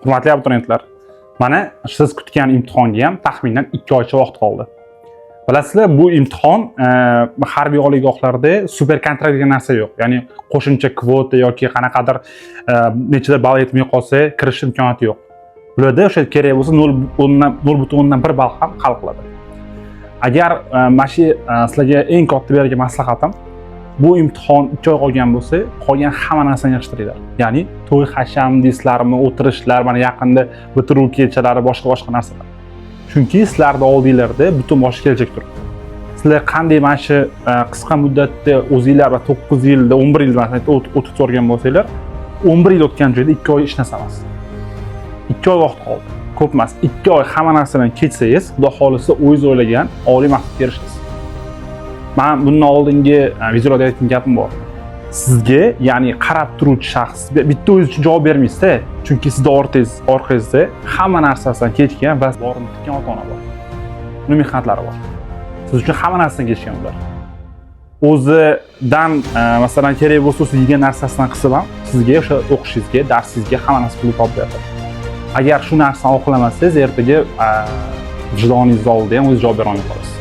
Hurmatli abituriyentlar, mana siz kutgan imtihonga ham taxminan 2 oycha vaqt qoldi. Bilasizlar, bu imtihon harbiy oliygohlarda super kontrakt degan narsa yo'q. Ya'ni qo'shimcha kvota yoki qanaqadir nechadir ball yetmay qolsa kirish imkoniyati yo'q. Bularda o'sha kerak bo'lsa 0,1 ball ham hal qiladi. Agar mana shu sizlarga eng katta bergan maslahatim, bu imtihon 2 oy qolgan bo'lsa, qolgan hamma narsani yig'ishtiringlar. Ya'ni to'y hasham deysizlarmi, o'tirishlar, mana yaqinda bitiruv kechalari, boshqa boshqa narsalar. Chunki sizlarni oldinglarda butun boshqa kelajak turibdi. Sizlar qanday mana shu qisqa muddatda o'zinglar va 9 yilda, 11 yilda masalan o'tib ko'rgan bo'lsanglar, 11 yil o'tgan joyda 2 oy hech narsa emas. 2 oy vaqt qoldi. Ko'p emas. 2 oy hamma narsadan kechsangiz, Xudo xohlasa, o'zingiz o'ylagan oliy maqsadga erishasiz. Man bundan oldingi videolarda aytgan gapim bor. Sizga, ya'ni qarab turuvchi shaxs bitta o'zingiz uchun javob bermaysizda, chunki sizni orqangizda hamma narsasidan kechgan va borini tikkan ota-ona bor. Uni mehnatlari bor. Siz uchun hamma narsadan kechgan ular. O'zidan masalan, kerak bo'lsa, o'zi yegan narsasidan qisib ham sizga o'sha o'qishingizga, darsingizga hamma narsa pul topib beradi. Agar shu narsani oqlamasangiz, ertaga vijdoningiz oldida ham o'zingiz javob bera olmay qolasiz.